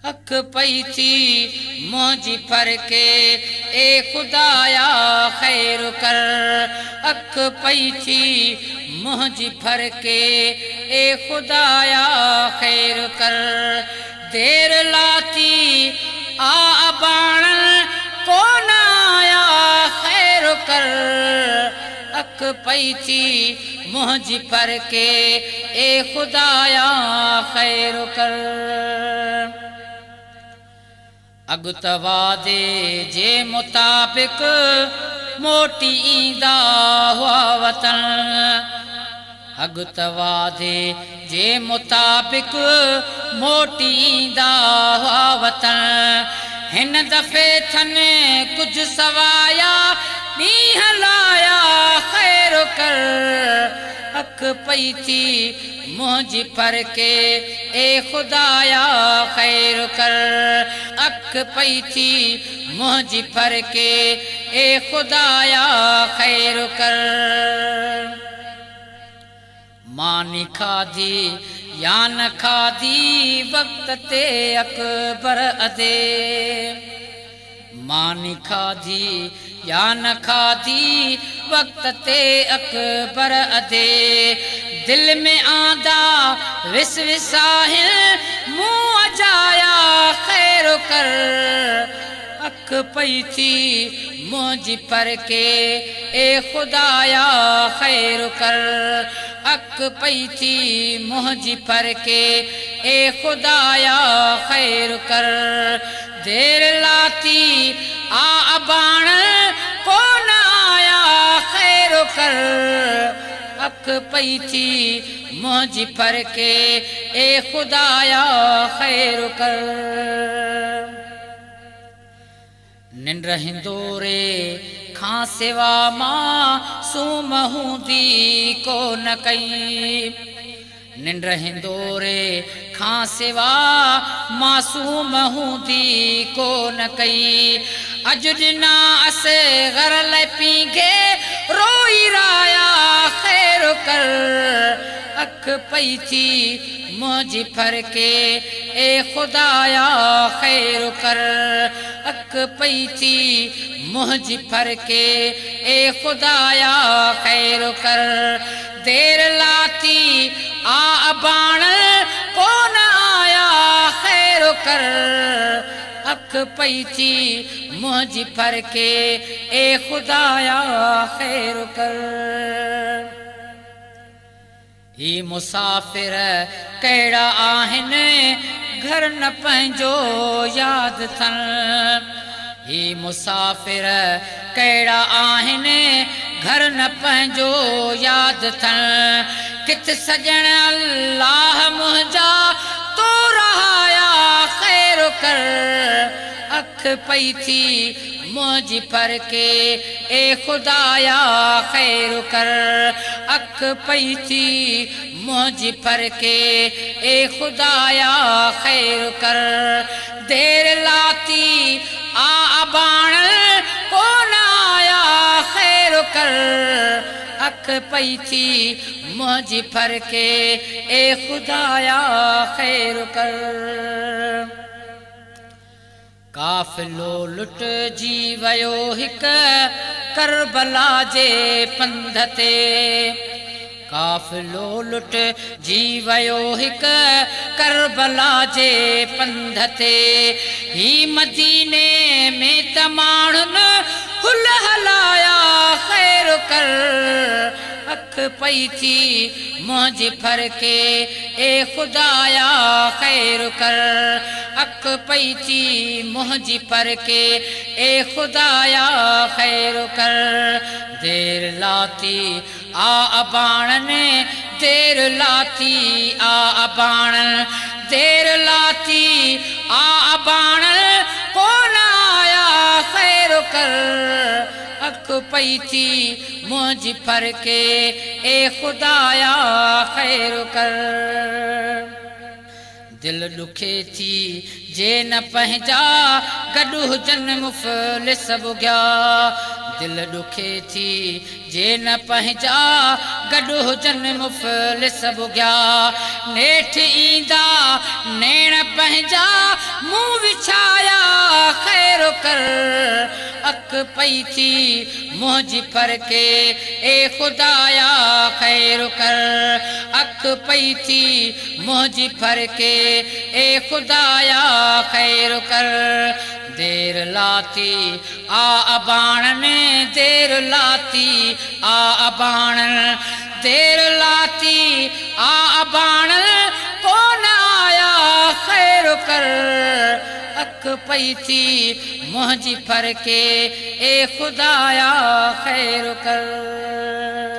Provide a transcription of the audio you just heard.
اک پئي ٿي منهنجي ڦرڪي، اي خدايا خير ڪر. اک پئي ٿي منهنجي ڦرڪي، اي خدايا خير ڪر. دير لاتي آ اباڻن ڪونه آيا خير ڪر. اک پئي ٿي منهنجي ڦرڪي، اي خدايا خير ڪر. اڳ ته وعدي جي مطابق موٽي ايندا هئا وطن. اڳ ته وعدي جي مطابق موٽي ايندا هئا وطن. هن دفعي ٿن ڪجهه سوايا ڏينهن لايا خير ڪر. اک پئي ٿي منهنجي ڦرڪي، اي خدايا خير ڪر. اک پئي ٿي منهنجي ڦرڪي، اي خدايا خير ڪر. ماني کاڌي يا نه کاڌي وقت تي اڪبر ادي. ماني کاڌي يا نه کاڌي وقت تي اڪبر ادي. دل ۾ آندا وسوسا هن مون اجايا خير ڪر. اک پئي ٿي منهنجي ڦرڪي، اي خدايا خير ڪر. اک پئي ٿي منهنجي ڦرڪي، اي خدايا خير ڪر. دير لاتي آ اباڻ ڪونه آيا خير ڪر. اک پئي ٿي منهنجي ڦرڪي، اي خدايا خير ڪر. ننڊ هندوري کان سوا مان سوم هوندي ڪو نه ڪئي. ننڊ هندوري کان سوا معصوم هوندي ڪو نه ڪئي. اڄ ڏنا اصغر لئه پينگهي روئي رايا خير ڪر. اک پئي ٿي منهنجي ڦرڪي، اي خدايا خير ڪر. اک پئي ٿي منهنجي ڦرڪي، اي خدايا خير ڪر. دير لاتي آ اباڻ ڪونه آيا خير ڪر. اک پئي ٿي منهنجي ڦرڪي، اي خدايا خير ڪر. هي مسافر ڪهڙا آهن، گهر نه پنهنجو ياد ٿن. هي مسافر ڪهڙا آهن، گهر نه پنهنجو ياد ٿن. ڪٿ سڄڻ الله منهنجا تو رهايا خير ڪر. اک پئي ٿي منهنجي ڦرڪي، اي خدايا خير ڪر. اک پئي ٿي منهنجي ڦرڪي، اي خدايا خير ڪر. دير لاتي آ اباڻ ڪونه آيا خير ڪر. اک پئي ٿي منهنجي ڦرڪي، اي خدايا خير ڪر. قافلو لٽجي ويو هڪ ڪربلا جي پنڌ تي. قافلو لٽجي ويو هڪ ڪربلا جي پنڌ تي. هي مديني ۾ ته ماڻهن هل هلايا خير ڪر. اک پئي ٿي منهنجي ڦرڪي، اي خدايا خير ڪر. اک پئي ٿي منهنجي ڦرڪي، اي خدايا خير ڪر. دير لاتي آ اباڻن، دير لاتي آ اباڻن. دير لاتي آ اباڻن ڪونه آيا خير ڪر. اک پئي ٿي منهنجي ڦرڪي، اي خدايا خير ڪر. دل ڏکي ٿي جي نه پنهنجا گڏ هجن مفلس ٻگهيا. دل ڏکي ٿي جي نه پنهنجا گڏ هجن مفلس ٻگهيا. نيٺ ايندا نيڻ پنهنجا مون. ڪر. اک پئي ٿي منهنجي ڦرڪي، اي خدايا خير ڪر. اک پئي ٿي منهنجي ڦرڪي، اي خدايا خير ڪر. دير لاتي آ اباڻن، دير لاتي آ اباڻن، دير لاتي آ اباڻن، ڪونه آيا خير ڪر. اک پئي ٿي منهنجي ڦرڪي، اي خدايا خير ڪر.